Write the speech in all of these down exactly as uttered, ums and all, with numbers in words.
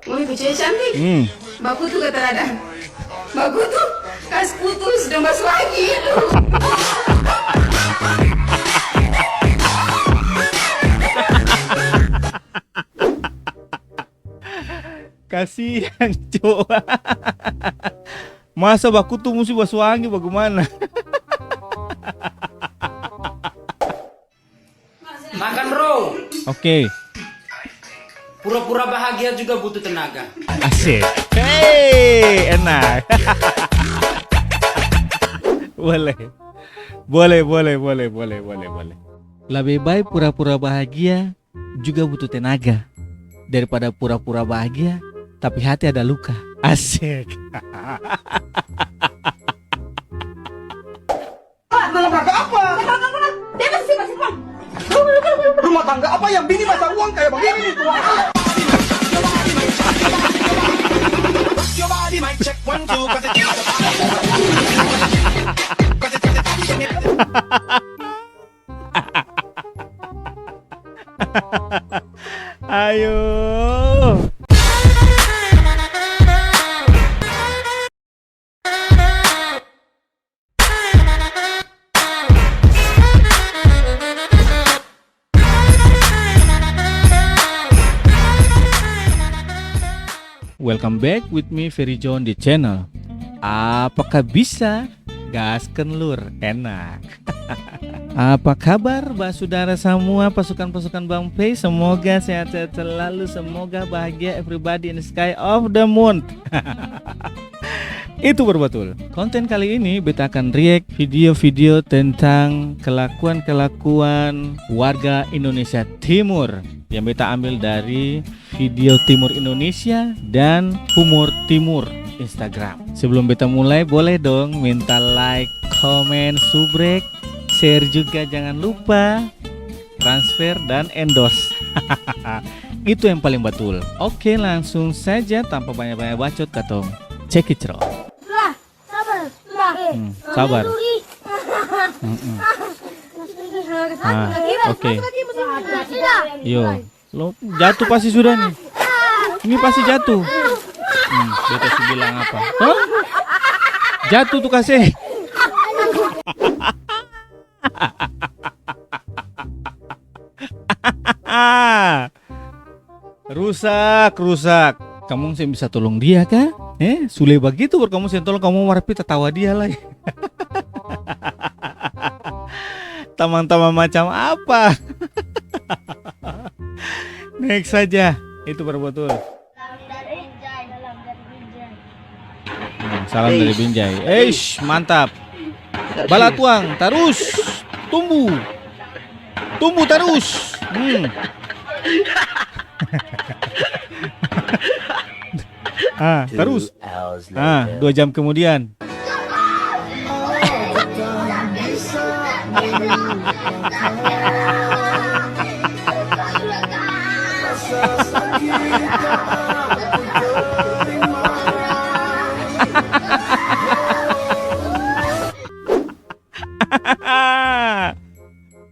Ui, ku cewek cantik. Hmm. Bakutu ka tarada? Bakutu, kas putus deng basuh angin. Kasihan, cowok. Masa bakutu musti basuh angin, bagimana? Makan, bro. Oke. Pura-pura bahagia juga butuh tenaga. Asik. Hei, enak. Boleh. Boleh, boleh, boleh, boleh, boleh, boleh. Lebih baik pura-pura bahagia juga butuh tenaga daripada pura-pura bahagia tapi hati ada luka. Asik. Dalam rangka apa? Dalam rangka apa? Dia masih simpan, simpan. Rumah tangga apa yang bini mata uang kayak begini nih, Tuhan? Ayo. Welcome back with me, Ferry John, di channel Apakah Bisa? Gaskan, Lur. Enak. Apa kabar, basudara samua, pasukan-pasukan Bang Pei? Semoga sehat-sehat selalu, semoga bahagia everybody in the sky of the moon. Itu baru batul. Konten kali ini beta akan react video-video tentang kelakuan-kelakuan warga Indonesia Timur yang beta ambil dari video Timur Indonesia dan Humor Timur Instagram. Sebelum beta mulai, boleh dong minta like, komen, subrek, share juga jangan lupa, transfer dan endorse. Itu yang paling batul. Oke, langsung saja tanpa banyak-banyak bacot, katong cekicrot. Lah, sabar, sabar. Hmm, sabar. Mm-mm. Ah, oke. Yo, lo jatuh pasti sudah nih. Ini pasti jatuh. Hmm, beta su bilang apa? Hah? Jatuh tuh kasih. Rusak, rusak. Kamong seng bisa tolong dia ka? Eh, su lei bagitu baru kamong seng tolong, kamong mar pi tatawa dia lai. Tamang-tamang macam apa? Next saja. Itu baru batul. Hmm, salam dari Binjai. Eish, mantap. Bala tuang, tarus. Tumbu. Tumbu tarus. Hmm. Ah, tarus. Ah, dua jam kemudian.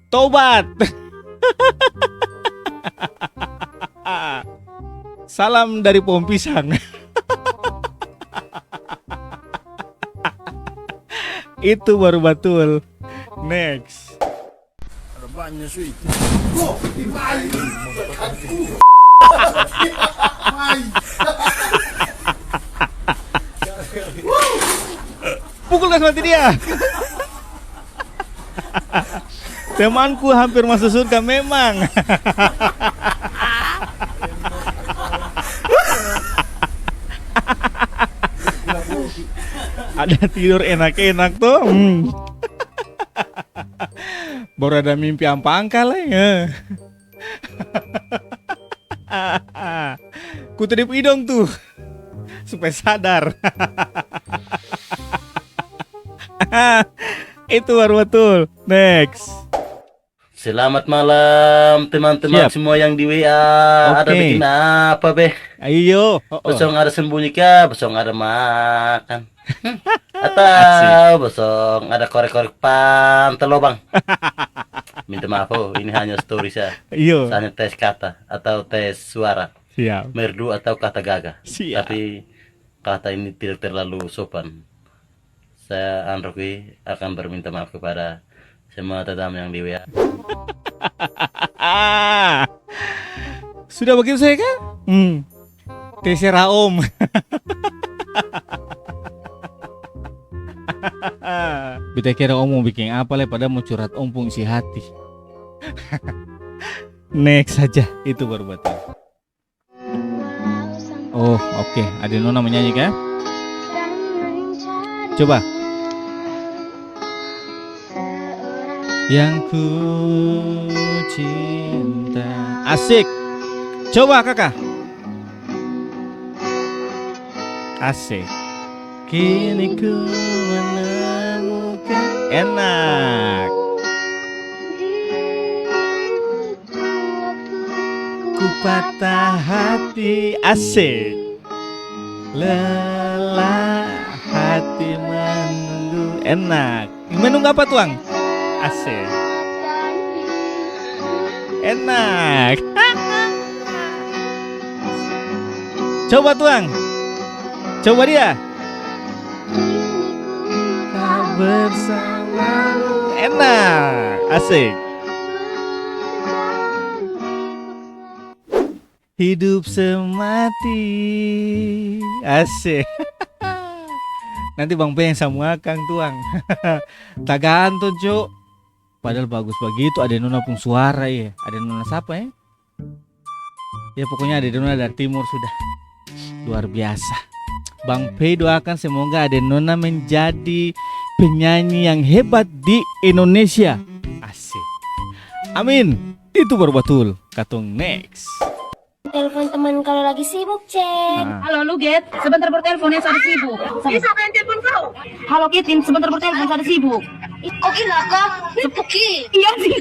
Tobat. Salam dari pohong pisang. Itu baru batul. Next. Ada banyak sweet. Pukul kas mati dia. Temanku hampir masuk surga memang. Ada tidur enak-enak tuh. Hmm. Baru ada mimpi ampa angka lai. Eh. Kutu dia pung idong tuh. Supaya sadar. Itu baru batul. Next. Selamat malam, teman-teman semua yang di W A. Ada bikin apa, be? Ayo. Bosong ada sembunyi kah? Bosong ada makan. Atau bosong ada korek-korek pantat lobang. Minta maaf, oh, ini hanya story saya. Iyo. Saya hanya tes kata atau tes suara. Siap. Merdu atau kata gaga. Siap. Tapi kata ini tidak terlalu sopan. Saya, Androki, akan berminta maaf kepada semua tatamu yang di W A. Sudah begitu saja ka? Hmm. Terserah om. Beta kira om mo biking apa lai, padahal mo curhat om pung isi hati. Next saja, itu baru batul. Oh, oke. Ade Nona manyanyi ka? Coba. Yang ku cinta. Asik. Coba, Kaka. Asik. Kini ku menemukan. Enak. Ku patah hati, asik. Lelah hati menunggu, enak. Menunggu apa, Tuang? Asik. Enak. Coba, Tuang. Coba dia. Tak bersamamu. Enak. Asik. Hidup semati. Asik. Nanti Bang Pen yang samu akang, Tuang. Tagantung, Cuk. Padahal bagus bagitu Ade Nona pung suara, iya. Ade Nona sapa, e? Ya, pokoknya Ade Nona dari timur sudah. Luar biasa. Bang Pei doakan semoga Ade Nona menjadi penyanyi yang hebat di Indonesia. Asik. Amin. Itu baru batul. Katong next. Telepon teman kalau lagi sibuk, Ceng. Ah. Halo, Luget. Sebentar bertelepon, ya, saya ada sibuk. Ini siapa yang telepon kau? Halo, Kitin. Sebentar bertelepon, saya ada sibuk. Ih, kok gila, kok? Sepuki. Iya, sih.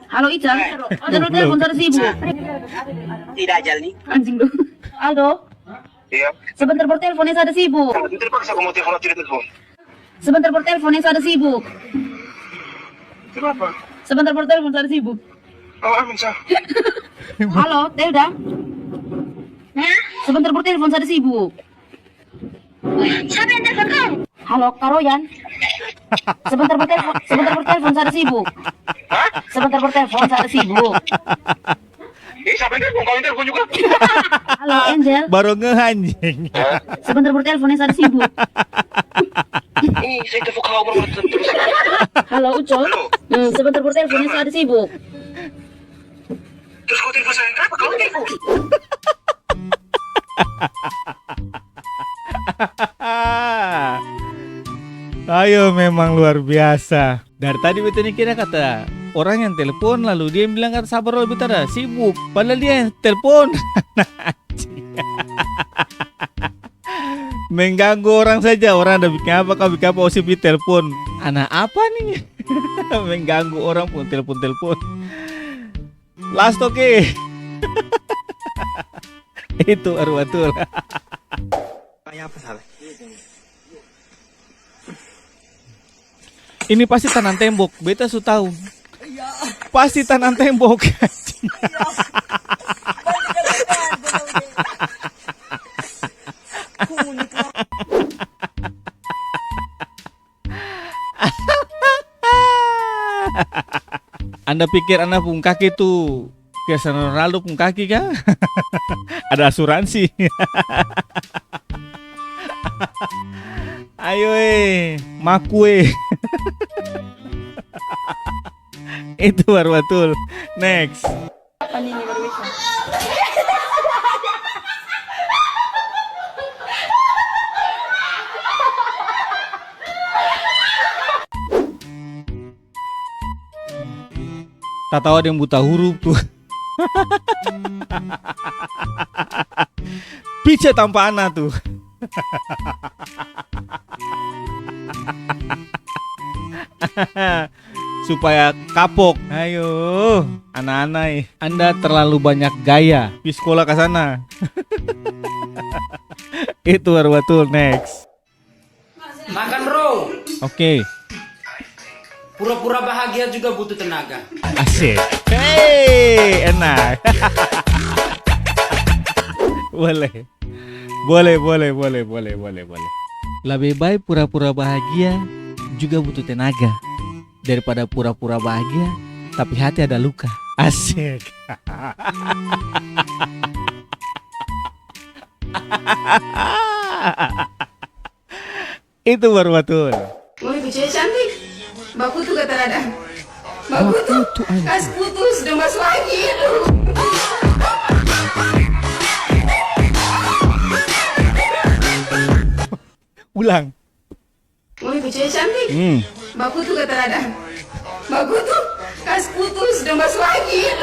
Halo, Ica. Sebentar bertelepon, saya ada sibuk. Tidak, Jali. Anjing, tuh. Aldo. Iya. Sebentar bertelepon, ya, saya ada sibuk. Kalau tidak paksa, aku mau telepon, tidak telepon. Sebentar bertelepon, ya, saya ada sibuk. Kenapa? Sebentar bertelepon, saya ada sibuk. Oh, amin, sa. Halo, Telda. Hah? Sebentar bertelepon, saya ada sibuk. Siapa yang telepon kau? Halo, Karoyan. Sebentar bertelepon, sebentar bertelepon, saya ada sibuk. Hah? Sebentar bertelepon, saya ada sibuk. Ih, siapa yang telepon? Kau yang telepon juga? Halo, Angel. Baru ngeh, anjing. Sebentar bertelepon, ya, saya ada sibuk. Ini saya telepon kau, baru terus. Halo, Ucol. Halo. Hmm, sebentar bertelepon, ya, saya ada sibuk. Terus kau telepon saya, kenapa kau telepon? Ayo, memang luar biasa. Dari tadi beta ni kira kata orang yang telepon, lalu dia yang bilang kata, "Sabar dolo, beta ada sibuk." Padahal dia yang telepon. Mengganggu orang saja, orang ada bikin apa, kau bikin apa, ose pi telepon. Ana apa ni? Mengganggu orang pung telepon-telepon. Last, oke. Itu baru batul. Ini pasti tanang tembok, beta su tau. Pasti tanang tembok. Anda pikir Anda pung kaki tu Cristiano Ronaldo pung kaki ka? Ada asuransi. Ayo e, maku e. Itu baru batul. Next. Apa ni, ni baru bisa? Tatawa deng buta huruf tu. Pice tampa ana tu. Supaya kapok. Ayo, ana-ana e. Anda terlalu banyak gaya. Pi skola ka sana. Itu baru batul, next. Makan, bro. Oke. Pura-pura bahagia juga butuh tenaga. Asik. Hei, enak. Boleh. Boleh, boleh, boleh, boleh, boleh, boleh. Lebe bae pura-pura bahagia juga butuh tenaga daripada pura-pura bahagia tapi hati ada luka. Asik. Itu baru batul. Ngoni tu cewek cantik, bakutu ka tarada? Bakutu, kas putus deng basuh angin. Ulang. Ngoni tu cewek cantik, bakutu ka tarada? Bakutu, kas putus deng basuh angin.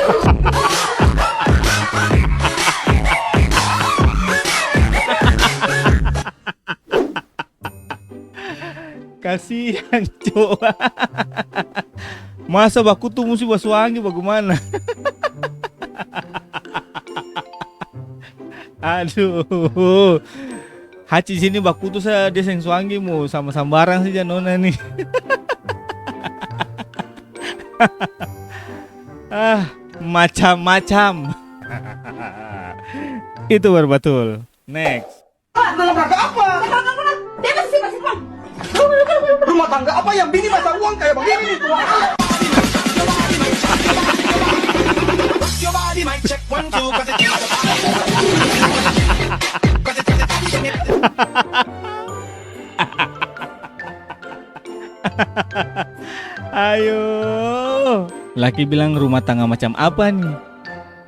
Kasihan, cowok. Masa bakutu musti basuangi, bagimana? Aduh. Haci sini bakutu sa, dia seng suangi, mo sama sambarang saja nona ni. Ah, macam-macam. Itu baru batul. Next. Pak, dalam rangka apa? Dalam rangka apa? Dia masih simpang-simpang. Rumah tangga apa yang bini mata uang kayak begini nih, Tuhan? Coba di mic check, one, two, kasih. Ayo. Laki bilang, "Rumah tangga macam apa ni?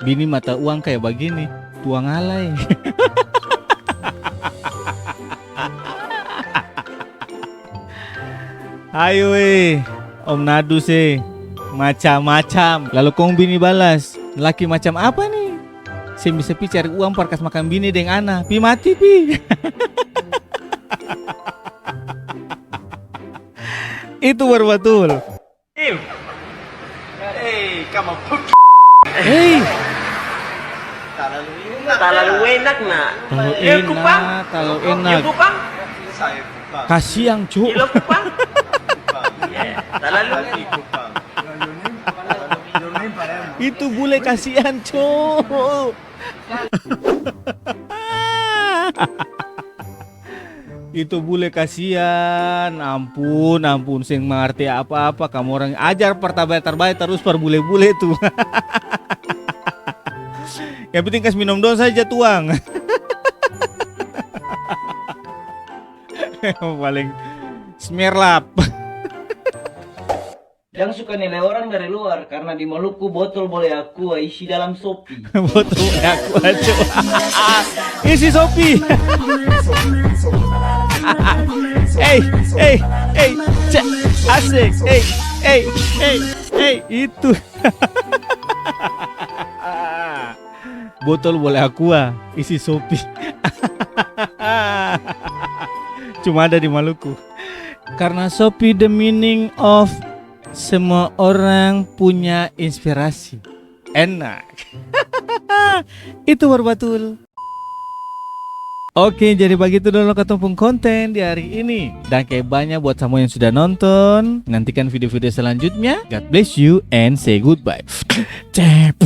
Bini mata uang kaya bagini, tuang alai." Ayo e, Om Nadus e, macam-macam. Lalu kong bini balas, "Laki macam apa ni? Seng bisa pi cari uang par kas makang bini deng ana, pi mati pi." Itu baru batul. Im. Hei, kamu put-, hei. Talalu enak. Talalu enak, nak. Talalu enak, talalu enak. Kupang. Saya kupang. Kasiang, cowok. Gila kupang. Kupang. Iya, talalu. Kupang. Itu bule kasiang, cowok. Itu bule kasian, ampun, ampun, seng mangarti apa-apa, kamu orang ajar par tabae-tabae tarus par bule-bule tu. Yang penting kas minum dong saja tuang. Paling smerlap. Jang suka nilai orang dari luar, karna di Maluku botol bole Aqua isi dalam Shopee. Botol bole Aqua, cowok. Isi Shopee. Ei, ei, ei, cek. Asik. Ei, ei, ei, ei, itu. Botol bole Aqua, isi Shopee. Cuma ada di Maluku. Karna Shopee the meaning of semua orang punya inspirasi. Enak. Itu baru batul. Oke, jadi bagitu dolo katong pung konten di hari ini. Dangke banya buat samua yang sudah nonton. Nantikan video-video selanjutnya. God bless you and say goodbye. Cep.